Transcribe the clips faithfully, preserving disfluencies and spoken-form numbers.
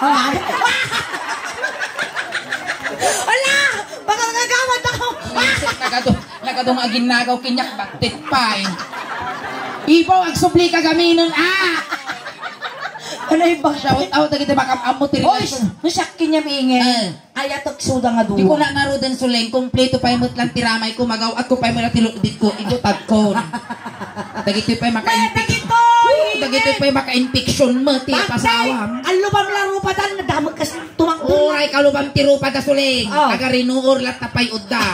Ah. Ala! Baka nagawad ako! Nagado, nagado nga aginnagaw kaniak, baktit pay. Ibaw, agsubli ka gaminen, ah! Ano yung baktit? Shout out dagiti makam-ammo ti relasyon. Oy, sh-, no, siak kaniak maingay. Eh. Ay, atek suda nga duwa. Di ko na naruden, Suleng, kompleto pay met lang ti ramay ko, magaw-at ko pay met lang ti lukdit ko, igutad ko. Dagitoy pay maka-infec-, dagitoy! Dagitoy pay maka-infection met ti pasawam. Ang lubam la rupadan, nadamag kas tumangtong. Uray ka lubam ti rupada, Suleng. Oh. Taga Rinuor latta pay udda.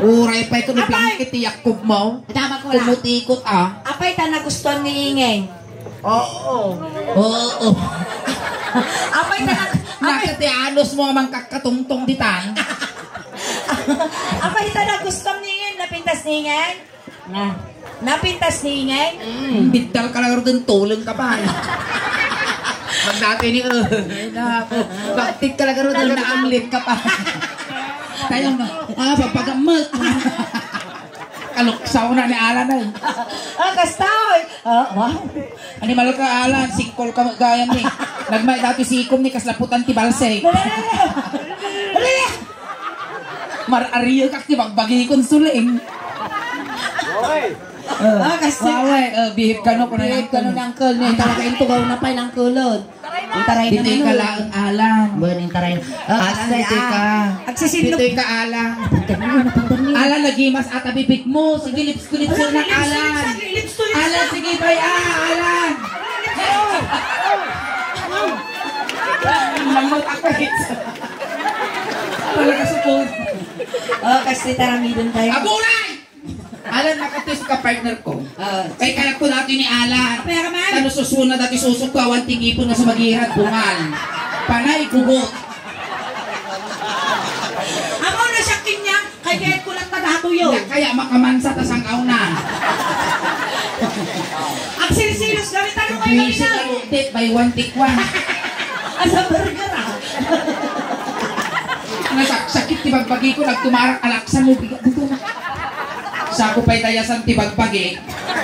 Uray pay kuno blanket ti yakubmo. Nadamag ko la. Kumutikot, ah. Apay ta nagustuhan ni Ingeng? Oo. Oo. Apay ta nag-, apay, nagkatianos mo amang kakatungtong ditan. Apay ta nagustuhan ni Ingeng, napintas ni Ingeng? Na. Napintas ni Ingeng? Mm, biddal ka lang rin, tulong ka pa. Magdati ni, oh, ay, nako. Baktit ka lang rin, naamlit ka pa. Tayo na. Ah, pagpagamot. Kaluksaw na ni Alan, ay. Ah, kasta, oy. Ah, wow. Animal ka, Alan. Singkol ka, gayam ni. Nagmay dati sikom ni kaslaputan ti balsek. Dali, dali, dali. Dali, dali. Mar-ariyo kak ti bagbagi kon, Suleng. Oy. Ah, kasi waway, ah, bihib kano, kuno ni Bihib kano ni uncle. Ni uncle, ni talaga intugaw na pay ni uncle. Intaray na. Ditoy ka laeng, Alan. Bueno, intaray na. Ah, Alan, ditoy ka. Agsisinlok. Ditoy ka, Alan. Napandar niya, napandar niya. Alan, nagimas ata bibig mo. Sige, lips to lips na, Alan. Lips to lips, lips to lips. Alan, sige, bay, ah, Alan. Lips to lips. Ang lamot ako, eh. Talaga sa phone. Oh, kasi taramidon tayo. Aguray! Alan, makatis ka, partner ko. Ah. Kay kanak ko dati ni Alan. Apay ka man? Kano susuna dati susok ko, awan ti ngipon nga sumagirat, bungal. Panay, gugot. Ako na siya kinya, kay gayet ko lang tagato yun. Kaya makamansa ta sang auna. Ang silsilos, gamit ano kayo Busy kanina? Ka update by one take one. Asa burger, ah? Nasakit ti bagbagi ko, nagtumarak alaksan mo, bigat dito na. Sako pa'y dayasan ti bagbagi,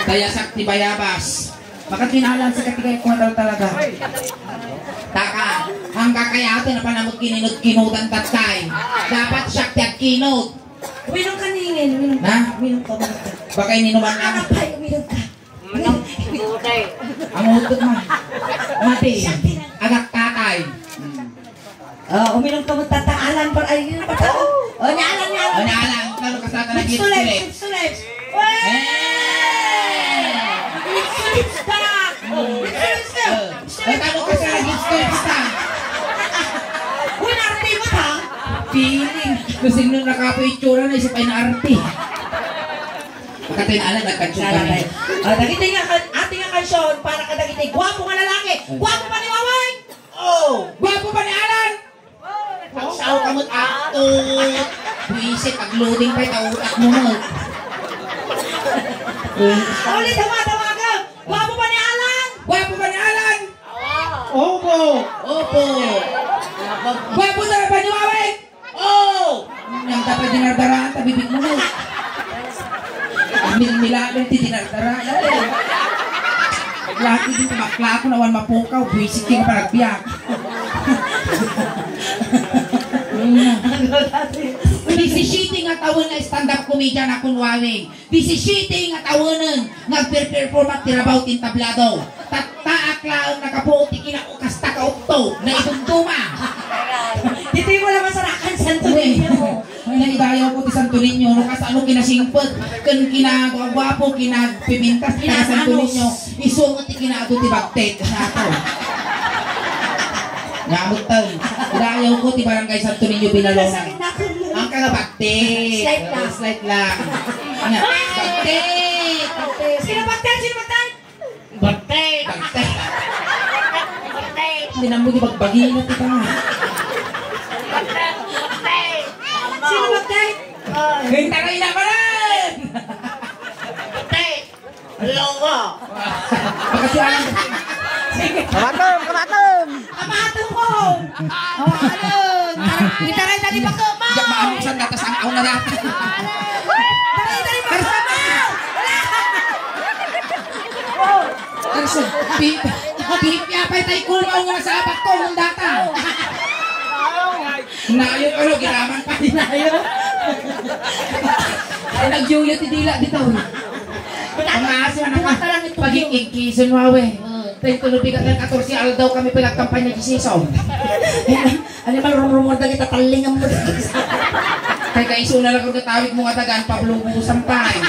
dayasak ti bayabas. Makatinalan sa katigay ko, tal-, talaga. Taka, ang kakayate na panamot kininod-kinodan tatay. Dapat siya ti agkinod. Uminom ka ni Ingen, uminom ka. Ha? Uminom ka, uminom ka. Baka ininuman na. Anak pa'y uminom ka. Ang utot mo. Mati. Agak tatay. Oh, uminom ka mo, tata Alan, par-, ay, yun, pata-, oh, ni Alan, ni Alan. Oh, ni Alan. Kano ka sa lips to lips, lips to lips. Hey! Lips to lips ka. Oh, lips to lips ka. Oh, kano ka sa lips to lips ka. Uy, naarte mo, ha? Feeling. Kasi nung nakapoy itsura na, isa pa'y naarte. Pagkatay na lang, nagkansyong kami. Sana tayo. Ah, dagiti nga kan-, ati nga kansion para kadagiti guwapo nga lalaki. Ay. Guwapo pa ni Waweng! Oh! Guwapo pa ni Alan! Ang sao ka mo't ato. Buwisit, pag-loading pa ita utak mo, no? Ulit, hawa, tawagan! Guwapo pa ni Alan! Guwapo pa ni Alan! Opo! Opo! Guwapo na ba ni Waweng? Oh! Nang dapat dinardaraan, tabibig mo na. Mil-, milabel ti dinardaraan. Laki din, bakla ako, nawan mapukaw, buwisit yung paragbiak. Disisiete nga tawen nga stand-up comedian ako, Waweng. Disisiete nga tawenen nga agperperform ti rabaw ti entablado. Tattaak laeng nakapuot ti kinaukasta ka ukto, naidumduma. Ditoy mo lang masarakan, Santo Niño. Uy, naidayaw ko ti Santo Niño, no, kasano kinasingpet, ken kinagwagwapo, kinagpipintas, ti Santo Niño. Isu met ti kinaadu ti bagtek, nato. Ngamot tayo. Idayaw ko ti Barangay Santo Niño, Binalongan. Ang kagabag Te. Slight lang. Slight lang. Ano? Bagte! Bagte! Sino bagte? Sino bagte? Bagte! Bagte! Bagte! Hindi na mo di bagbagi na ito nga. Bagte! Bagte! Sino bagte? Hintaray na pa rin! Bagte! Lowa. Pagkasiyahan. Sige. Kamatom, kamatom. Kamatom ko. Oh, ano? Itaray na di ba ko, ma? Diyak maamuksan na, tas ang aw na natin. Taray na di ba ko, ma? Arso, pi-, pi-, pi-, Tay, tay, kumaw nga nasabak ko, nung data. Nayo, ano, ginaman pa. Nayo. Ay, nagyuyo ti dila, ditaw. Ang aso, anak, pag-ikikison, wawe. Tay, tulubi ka, tay, katorse aldaw kami pinagkampanya di season. Animal, rumrumor na kita, talingan mo. Tay, kaisuna lang ko katawid mo nga tagaan, pablubusan pa, eh.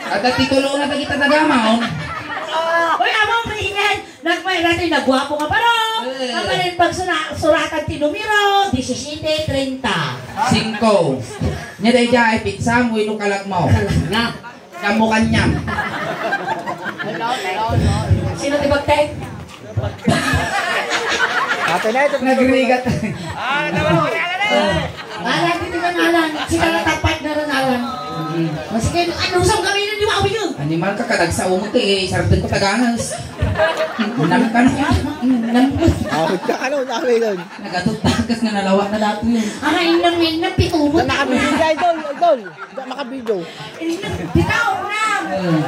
At at titulo na ta kita tagamon. Uy, amo, maingay. Nagmay natin, nagwapo nga paro. Eh. Kapalit pag suna-, suratan ti numero, disisiete, treinta. Singko. Nya day dia ay pizza mo, ino kalag mo. Kalag na. Kamu kanyam. Sino ti bagtay? Ate na ito. Nagrigat. Ah, tama na, wala na. Alan, dito ka na, Alan. Sika na tag partner na, Alan. Mas kayo, ano sa kami na di mauwi yun? Animal ka, kadagsa mo to eh. Sarapin ko tagangas. Nam ka na. Nam ka. Awit ka, ano, sabi doon? Nagatutakas nga nalawa na dati yun. Ah, inam, inam, pito mo. Nakabili ka, idol, idol. Hindi makabidyo. Inam, bitaw, nam. Eh.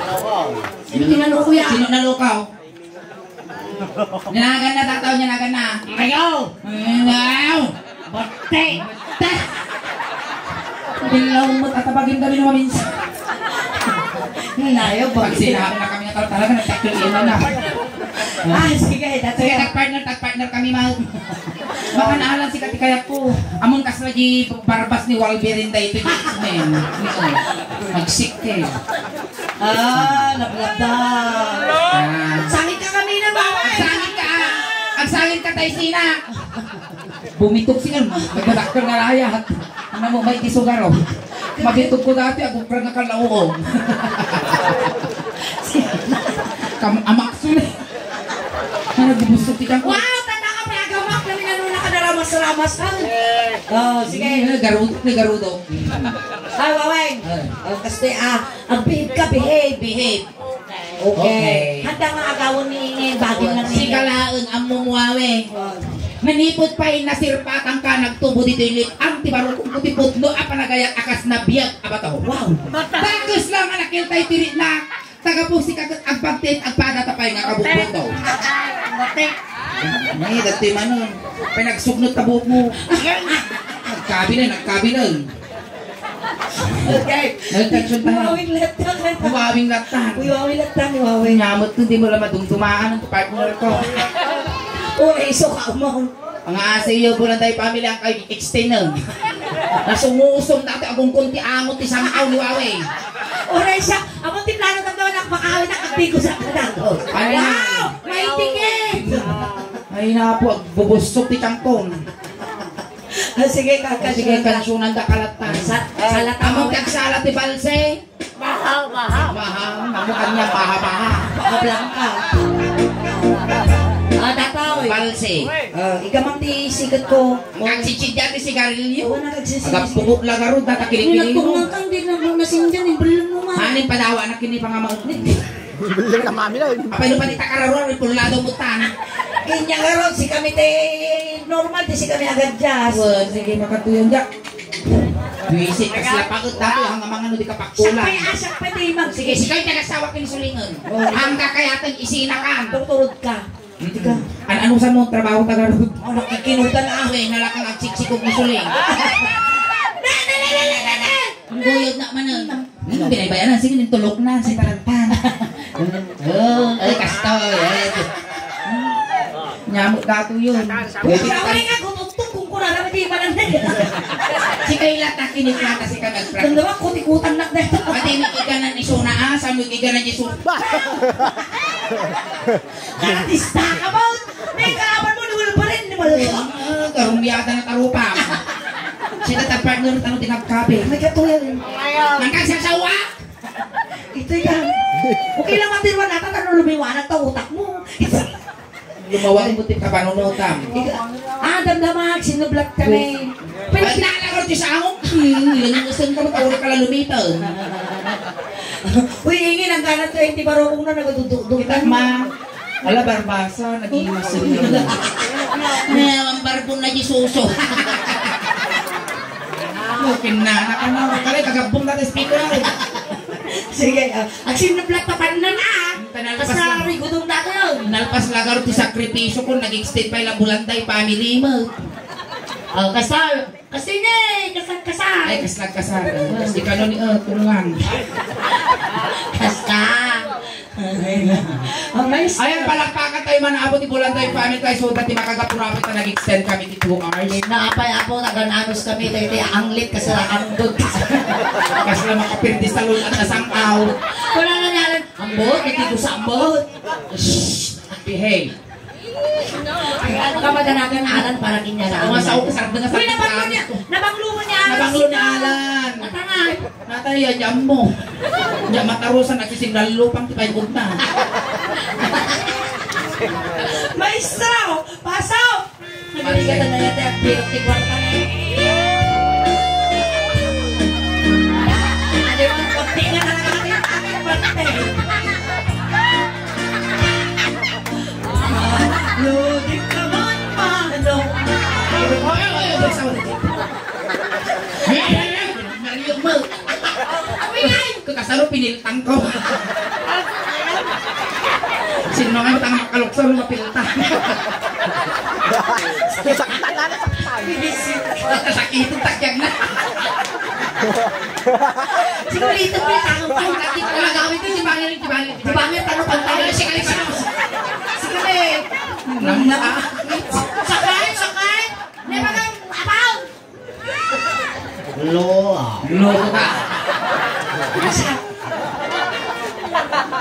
Sino tinalo ko yan? Sino nalukaw? Nanagan na, tataw, nanagan na. Ayaw! Ayaw! Bate! Bilaw mo, tatabagin kami naman minsan. Nayo, pag sinabi na kami na talaga, nagkakilala na. Ah, sige, that's Sige, it. Tag-partner, tag-partner kami, ma. Baka naalan si Kati Kayak ko. Amon kas na di barbas ni Wolverine da ito, X-Men. Magsik eh. Ah, naglabda. Ah. Sangit ka kami na ba? Agsangit ka. Agsangit ka, tay sina. Bumitok siya. Nagdadakkel nga layat. Ano mo, may isugar, oh. Mabitog ko dati, agukra nga kalauog. Kam-, amak suli. Ano, gubusok ti tiyan ko. Wow, tanda ka pa, agamak na minanuna ka na ramas-ramas, ha? Oh, sige. Sige, garudo, garudo. Ah, Waweng. Ah. Oh, kasi, ah, ang behave ka, behave. Behave. Okay. Okay. Handa nga agawon ni, ni bagay lang ni. Sika laeng, ammo mo, awe. Oh. Manipod pay nasirpatan ka, nagtubo ditoy lip-ang ti barukong ko ti pudno a panagayat a kas nabiag a bato. Wow. Dakes lang a nakiltay ti ritna. Taga Pusi ka ket agbagtit, agpada ta pay nga kabukbuto. Batik. Ni, dati manon. Pinagsugnot ta buhok mo. Nagkabilan, nagkabilan. Okay. Nagtaksyon tayo. Wawing latta. Wawing latta. Uy, wawing latta ni Wawing. Nyamot ko, di mo lang madumdumaan ang partner ko. Uy, iso ka mo. Ang asa iyo, bulan tayo pamilya, ang kayo extend na. Nasumusom dati, agungkon ti amo ti sangkaw ni Wawing. Oray siya, amo ti plano ng daw, anak, makawin na kapigo sa kadako. Ano na? Wow! May ticket! Ay, napo, agbubusok ti tiyan ko. Ah, sige, kakasyon. Sige, kansyonan da kalatan. Sa-, salat Among ako. Tagsala ti balse. Baha, baha. Baha, amo kanya baha, baha. Baha blanca. Ah, tataw. Balse. Ah, ikaw man ti sikat ko. Ang katsitsit dati sigarilyo. Wala nagsisimisi. Agapukot lang aro, data Hindi kilikili mo. Nagtunga kang di na mo nasindihan, yung belon mo man. Hanin padawa na kini pangamang. Belon na mami na. Apay no pati takararo, ipulado mo tan. Kanya nga ron, si kami te, normal, di si kami agad jazz. Well, sige, makatuyon, Jack. Buisit, kas lapagot dati, ang mga ano, di Siya kapakulan. Pa'y, ah, siya pa'y di mag- Sige, sige, taga-asawa, pinsulingan. Oh. Ang kakayatan, isinakan. Turturod ka. Mm-mm. An-, ano sa mo, trabaho taga road? Oh, nakikinutan, ah. Uy, nalakang agsiksikog mo suling. Na, na, na, na, na, na, na. Ang guyod na man, eh. Hmm, binaybayanan, sige, nintulok na, si Tarantan. Oh, ay, kastoy, ay. Nyamot dato yun. Pwede Sa ka uli nga, gutugtog kung kurara, di ba lang na? Si Kayla, takinig ka, kasi ka nagpra- Nandun ako, tikutan na dito. Pati ni Iganan, isuna, ah, sa mga Iganan, isuna. Artista ka ba? May kalaban mo, ni Wolverine, ni Maldo. Ah, karumyada na tarupa. Sila ta partner, tano tinagkape. May katuyan. Nagkagsasawa? Ito yan. Okay lang, matiruan natin, ano lumiwanag ta utak mo. Lumawag mo ti kapanunutam. Ika-, ah, damdamag, sinublat kami. Pero Ay, naalala ko ti sangok. Hmm, yun yung gusto ko, tawag ka lang lumitan. Uy, ingin, ang ganat ko, hindi barokong na, nagdudukduk. Kita ma. Ala, barbasa, naging masunod. Ngayon, ang barbon na Jesuso. Kinana ka na, kare, kagabong na speaker. Sige, ah, agsinublat pa pa na, ah. Nalpas Kasla lang. Rigudon dati yun. Nalpas lagar ti sakripisyo ko, nag-extend pay la Bulanday family mo. Oh, kasal. Kasi niya eh, kasal, kasal. Ay, kasal, kasal. Kasi kano ni, oh, tulungan. Kasal. Ay, nice. Ayan, palakpakan tayo man, abot ti Bulanday family tayo, so, dati makagapurapit na nag-extend kami ti two hours. Naapay, apo, nagananos kami, tayo, tayo, anglit, kasal, anggot. Kasal, makapirdi sa lulot at nasang-aw. Wala na nga lang. Ambot, hindi ko sa ambot. Shh! Behave. Ay, ano ka madanagan, Alan, para kinya na. Ako nga sa ako, sarap na nga Uy, sa nabanglo niya! Nabanglo mo niya, Alan! Nabanglo ni Alan! Natangay! Natay, yan, yan mo. Yan, matarusan, nagsisigla lupang, tipay na. Maestro! Pasok! Nagligatan na yata ang pirot ni kwarta na yun. Ano yung konti nga talaga kami? Ang konti. Lodi ka man, mano. Ay, ay, ay, ay, ay, ay. Nariyo mo. Amin ay! Kakasaro, piniltang ko. Sino nga tang makalukso, mapilta? Saktan na, saktan. Sakit ang takyag na. Siguro ito, piniltang ko. Ay, sakit talaga. Ito, di ba nga, di ba nga, di ba nga, tanong pantay? Sige, sige, sige. Sige, eh. Lamna ka? Sakay, sakay. Never mind. Abaw! Lo. Lo ka.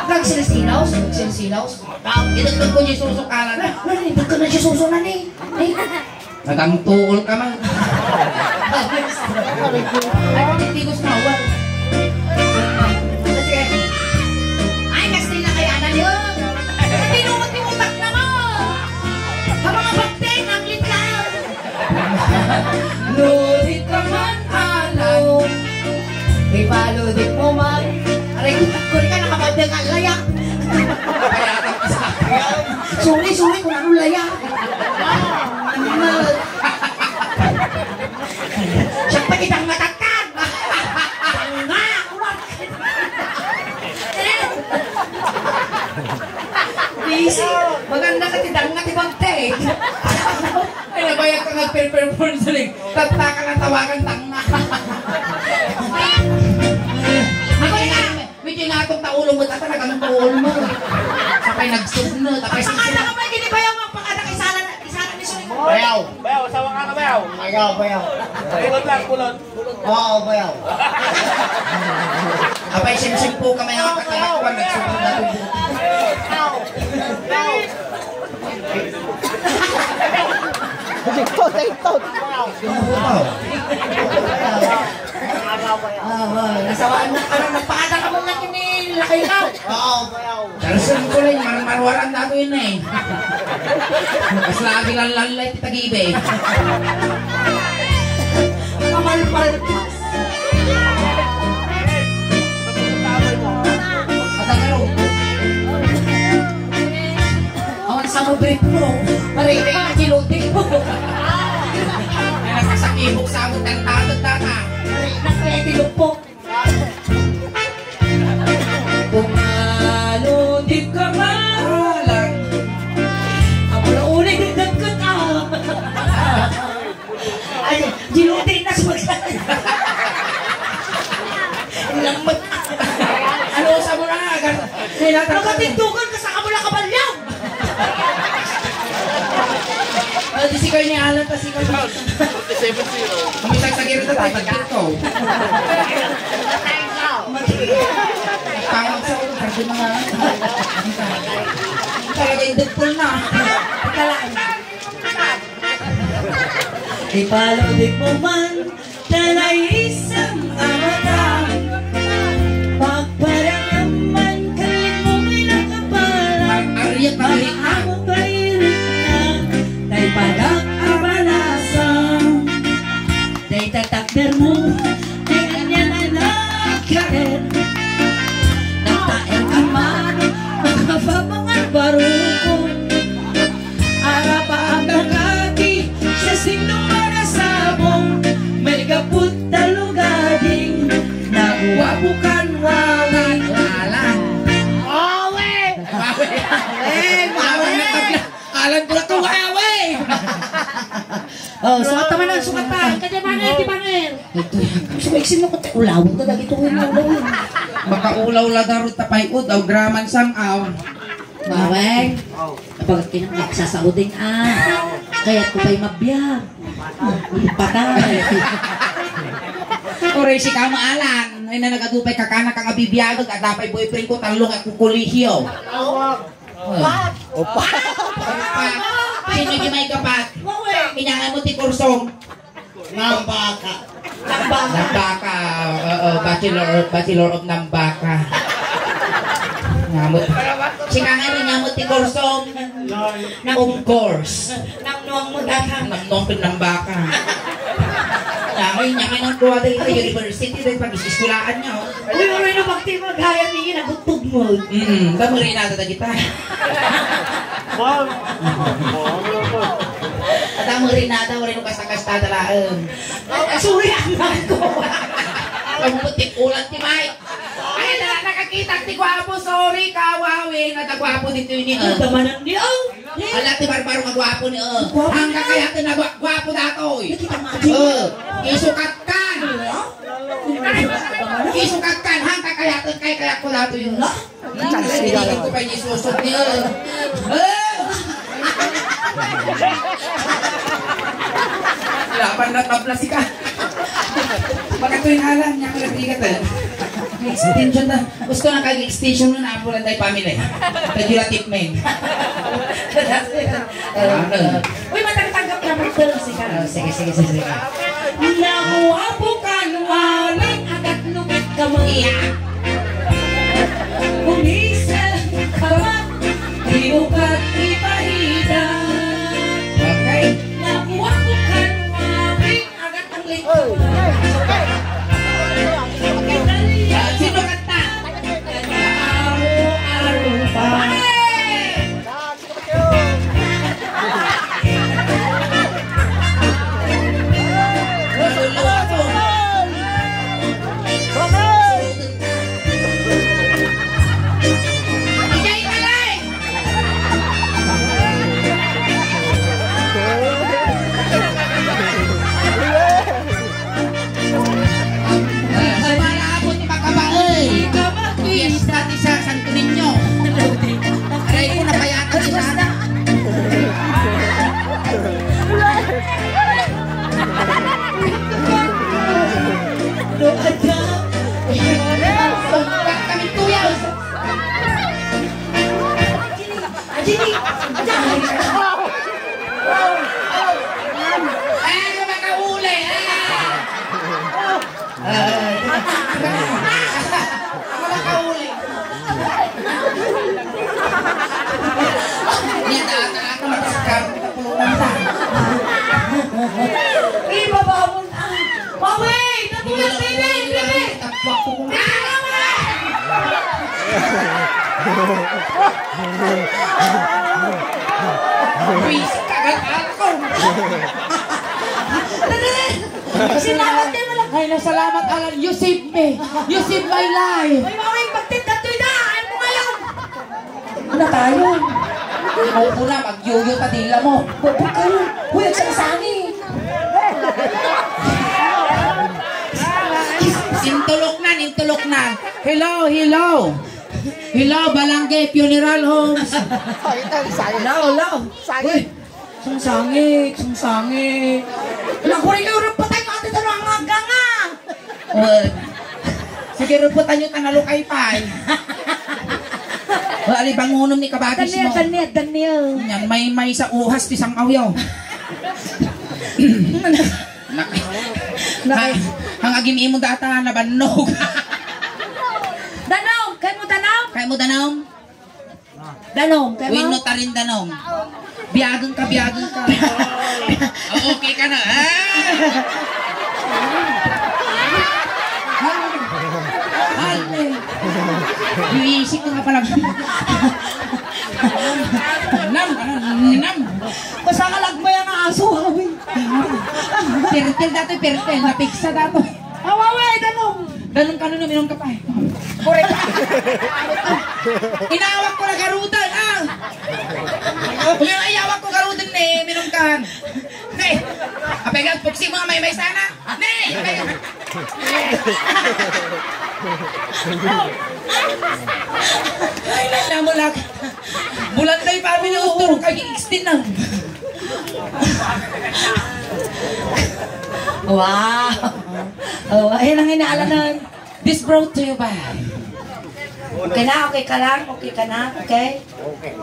Nagsilsilaw, nagsilsilaw. Idagdag ko Jesus ang kalan. Nalipad ka na Jesus na ni. Eh. Nagangtuol ka man. Ay, hindi ko sumawal. Sige. Ay, Kastila kaya na yun. Nagtinungot yung utak na mo. Ang mga bakte, nanglit lang. Lodi ka man, Alan. Ipalodi mo man. Aray, kuri ka, nakabanda nga, laya. Sorry, sorry, kung ano laya. Ano na? Siya pa kitang matatag. Nga, kuwan. Busy. Maganda ka, tidang nga, tibagte. Ay, nabayag ka nga, perform sa ling. Tatta ka nga tawagan, tanga. Ako na. Medyo inatong ta ulo mo, tata, naganong ta ulo mo. Sapay nagsugno, tapay Ang pangalan ko pa, ginibayaw mo, ang pangalan, isalan, isalan ni Suling. Bayaw. Bayaw, asawa nga ka, bayaw. Bayaw, bayaw. Kulot lang, kulot. Oo, bayaw. Apay, simsim po kami ang kakalakuan, nagsugno na tubo. Bayaw. Bayaw. Ito, ito. Ah, ba, nasawaan na ka na, nagpaada ka muna kini lakay ka. Oo, bayaw. Darasem ko lang, marmarwaran na ako yun eh. Mas lagi lang lalay, titagibe. Mamalpal. Patagaro. Awan sa mo brief mo. Pare, ah, kilote mo. Ay, nasasakibok sa mo, tantado, tata. Pare, naklete lupok. Pumalo, di ka mahalang. Ang mga unay, di dagkat, ah. Ay, gilutin na sa pagkain. Lamot. Ano sa mo na nga? Gas-, sinatang Nakatindugan ka sa kamula kabalyag. Ano, di si Carne Alan, ta si Carne. Forty-seven zero. Umisag sa gilid na tayo, pagkit ko. Pangag sa ulo, kasi mga, talaga yung Deadpool na. Talaga. Ipalodi mo man, talaisang amatan. Pagparamdaman, kalit mo pinakapalan. Ariat na, ariat na. Ang amo kairit na, tay padak a panasam. Tay tatakder mo, tay anya nga nagkaer. Nagtaer ka man, makapapangan barukong. Arapaam na kati, sa sino manasabong, may kaput talugading, Katuwawe! Oh, sukat naman ang sukat pa. Kaya bangir, di bangir. Ito, gusto ko iksin mo kung ulawag na lagi itong ulawag. Makaulaw la darut tapay ud, aw graman sang aw. Baweng. Kapag kinakak sa Saudi, ah. Kaya ko pa'y mabiyak. Patay. Oray si Kama Alan, ay na nagadupay kakana kang abibiyagag at dapay boyfriend ko, talong at kukulihiyo. Opa. Opa. Sino di may kapat? Inangan mo ti kursom. Nambaka. Nambaka. Nambaka, oo, Bachelor, Bachelor of Nambaka. Ngamot. Sika nga rin, ngamot ti kursom. Of course. Namnuang mo, data. Namnuang ko, Nambaka. Ngamot, ngamot ng kuwada ito, university, dahil pag-isiskulaan niya, oh. Uy, uray na magtimagayam ninyo, nagutog mo. Mm, kamurinada ta kita. Wow. At ang murinada, uray no kasta-kasta talaen. Ay, sorry, anak ko. Ang putik ulan ti Mike. Ay, na, nakakita ti gwapo, sorry, kawawi, nga gwapo dito ni, ah. Ang damanan niya, oh. Ala, ti Barbaro nga gwapo ni, ah. Gwapo niya. Hanggang kaya ti nagwa-, gwapo datoy. Nakita mo, Adi? Oh, isukat kan. Ano? Isukat kan, hanggang kaya ti, kay kaya ko datoy yun. Ano? Ang dagiti ko pa inisusot niya. Ah! Laban na tabla sika. Magkatuwing alam niya, kung nagtigat, eh. Extension na. Gusto na kag extension na, apo lang tayo family. Tadyo na tipmen. Ano? Uy, matangtanggap na magdala sika. Ah, sige, sige, sige, sige. Naguwapo ka, nuaring agat lukit ka mo. Iya. Kumisal ka ba? Di mo ka ipahida. Okay. Naguwapo ka, nuaring agat ang lukit ka mo. Ah, sino kanta? Aro-aro pa. Hey! Ay, sumalaabot ti makabaen. Fiesta ti Sa-, Santo Niño. Aray ko, napayatan si Sara. Sungkat kami tuyaw. Ajini! Ajini! Ay, ano makauli? Ah! Ah, ano makauli? Yan, ata, ata, mataskar. Ibaba mo na. Maway! Natulad, baby! Baby! Buwisit ka, gal-, alcohol. Salamat kayo, malak- Ay, nasalamat, Alan. You saved me. You saved my life. Uy, Mawing, pagtitkat to, ida. Ayaw mo ngayon. Ano tayo? Maupo na, magyuyo ta dila mo. Bobo kayo. Uy, ang sangi. Intulok na, intulok na. Hello, hello. Hello, Balangge Funeral Homes. Hello, hello. Uy, sungsangit, sungsangit. Naguri kayo rin patay nga ate, taro ang aga nga. Uy. Sige, ruputan nyo, tanalo kay pay. Wala, ali, bangunom ni kabagis Daniel, mo. Daniel, Daniel. Yan, may, may sa uhas ti sang awyaw. Nak-, Nak-, ha, ang agim-imo data, nabannog. Danom! Kay mo danom? Kay mo danom? Danom, kay mo? Wenno tarin danom. Biyagen ka, biyagen ka. Oh, okay ka na. Ah! Hal-, hal-, Iisip ko nga pala. Nam, nam. Basta ka lagmay ang aso, hawi. Pirtil dati, pirtil. Napiksa dati. Awawa, eh, danong. Danong ka nun, uminom ka pa, eh. Correct. Inawak ko na garutan, ah. Uminom, ay, awak ko garutan. Mga maymaysa na. Ne! Ay, namulak. Bulan tayo pa kami ni Usturok ay extend na. Wow. Oh, ayan ang inaalanan. This brought to you by. Okay na, okay ka lang, okay ka na, okay?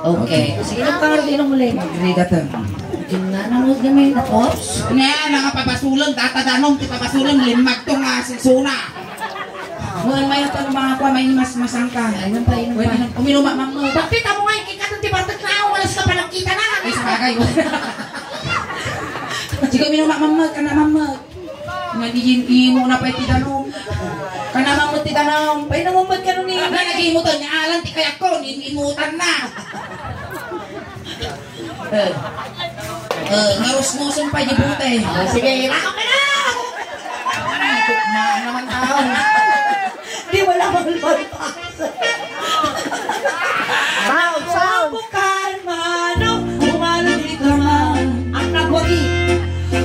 Okay. Sige, inom ka nga, inom ulit. Magrigat, ah. Inom na, nanood na may, oops. Nga, nga pabasulon, tatadanom, ti pabasulon, limmag to nga sisuna. Well, may ito ng mga kwa, may mas masangka. Inom pa, inom pa. Uminom, ma'am. Bakit amo nga, ikikatong ti bartek na, wala sa panagkita na. Ay, sabagay. Sige, uminom, ma'am, kana, ma'am. Nga di imo na pay ti danum. Kanamang mo ti danum. Pay namumot ka nun eh. Nga nag-imutan niya, alan ti kayat ko, imutan na. Eh. Eh, ngarusnguson pa di butay. Ah, sige, ako ka na! Na naman tao. Di wala mang malpas. Sound, sound. Bukan mano, umalo di ka man. Ang nagwagi.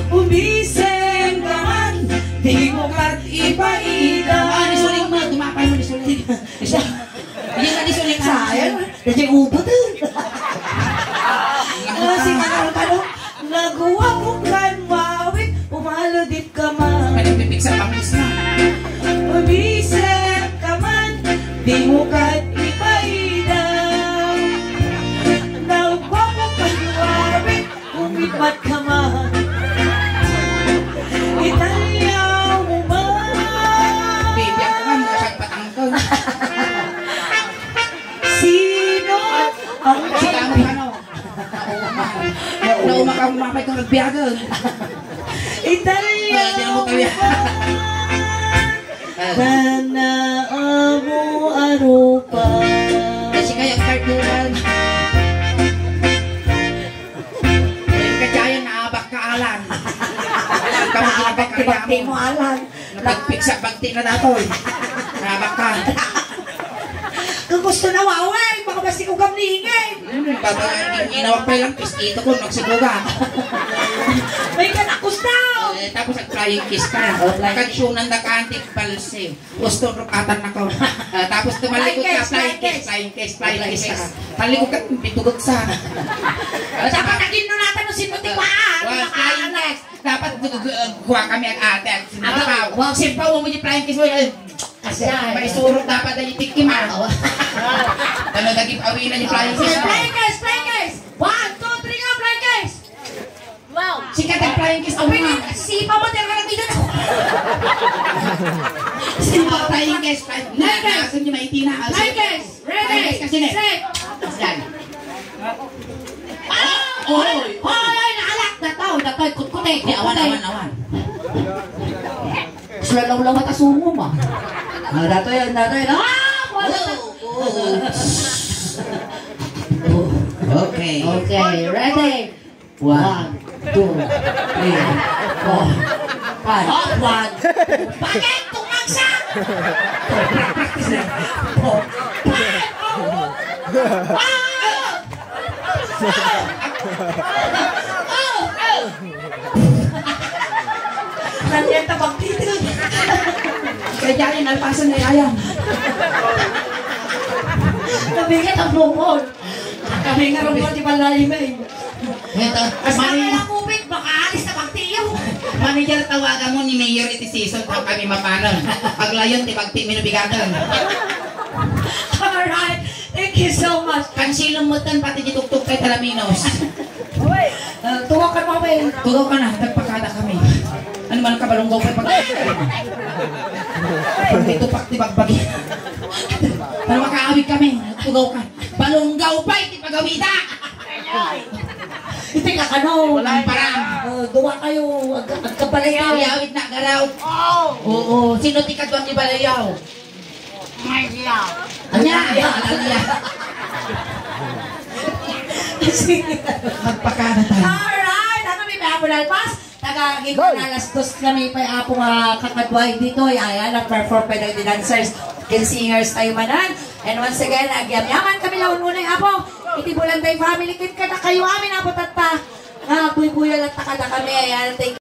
Ubisen ka man, di mo kat ipaida. Ah, ni Suling mo, tumapay mo ni Suling. Ni Suling. Hindi nga ni Suling. Sayang, kasi ubot eh. Ah, si Manang Kano, nagwapo kan mawit, umalo di ka man. Ay, nagpipiksa, bangis na. Umisip ka man, di mo kat ipaida. Nagpapapalwari, umidmat ka man. Italya mo man. Baby, ako man, masyag patangkang. Sino ang Sila mo ano? Nauma ka, umapay kung nagbiyagan. Italya Wala, di na mo kaya. Tana amo arupa. Kasi kaya card mo yan. Kaya naabak ka, Alan. Naabak ka, Alan. Napagpiksa, bagti na datoy. Naabak ka. Kung gusto na, waway, baka basi ko gamlingin. Hmm, baba, inawak pa lang, pistito ko, nagsiguga. May ka na gusto. Eh, tapos nag-flying kiss ka. Oh, flying kiss. Nakagsyonan na ka, antik palsi. Gusto rukatan na ko. Ah, tapos tumalikod ka, flying kiss, flying kiss, flying kiss. Talikod ka, bitugod sa. Dapat agin no natin no sino ti kuan. Flying kiss. Dapat gu-, gu-, gu-, kuha kami ang ate at Aba, simpaw. Wow. Simpaw mo di flying kiss mo. Ay, kasi may surot dapat na yung tikima. Ano, naging awina yung flying kiss mo. Flying kiss, flying kiss. One, two, three, go, flying kiss. Wow. Sikat ang flying kiss. Awina. Sipa mo, tira ka na dito. Sipa, flying kiss, flying kiss. Flying kiss. Flying kiss. Ready, set. Yan. Ah! Oy! Hoy, hoy, naalak! Dataw, dataw, kutkutek, Di, awan, kutkutek. Awan, awan. Sila lawlaw at asumo, ma. Ah, datoy yan, datoy yan. Ah! Wala. Oh, oh. Okay. Okay, ready? One, two, three, four, five. Oh, one. Bakit? Tumagsa! Practice na. Four, five. Oh. Ah! Ah! Ah! Nandiyan tabak dito. Kaya dyan, nalpasan na yung ayam. Nabigat ang bukol. Kami nga rumor di pala email. Ngeta, Basta mani-, may nakupit, baka alis na pagtiyo. Manager, tawagan mo ni Mayor iti season, ta kami mapanon. Paglayon, ti bagti, minubigaton. Alright. Thank you so much. Kansilom mo tan, pati di tuktok kay Talaminos. Ah, tuwa ka, mama, eh. Tugaw ka na, nagpakada kami. Ano man ang kabalunggaw pa pag-, pag dito, pak, ti bagbagi. Ano, makaawid kami, tugaw ka. Balunggaw pa iti pagawida. Iti nga kano. Wala. Ang parang. Oh, duwa kayo, ag-, agkabalayaw. Yawid na garaw. Oo. Oo. Sino ti kaduan ni balayaw? Maria. Anya? Anya? Magpakada tayo. Alright, ano, may mga bulalpas? Taga, gid na alas dos kami pa, Apo, nga kakadwa dito, ay, ayan, nag-perform pa yung dancers, kin singers tayo manan. And once again, agyamyaman kami laununay, Apo. Iti Bulanday family, kin kada kayo amin, Apo, tatta. Nga, buybuya lang ta kada kami, ayan, thank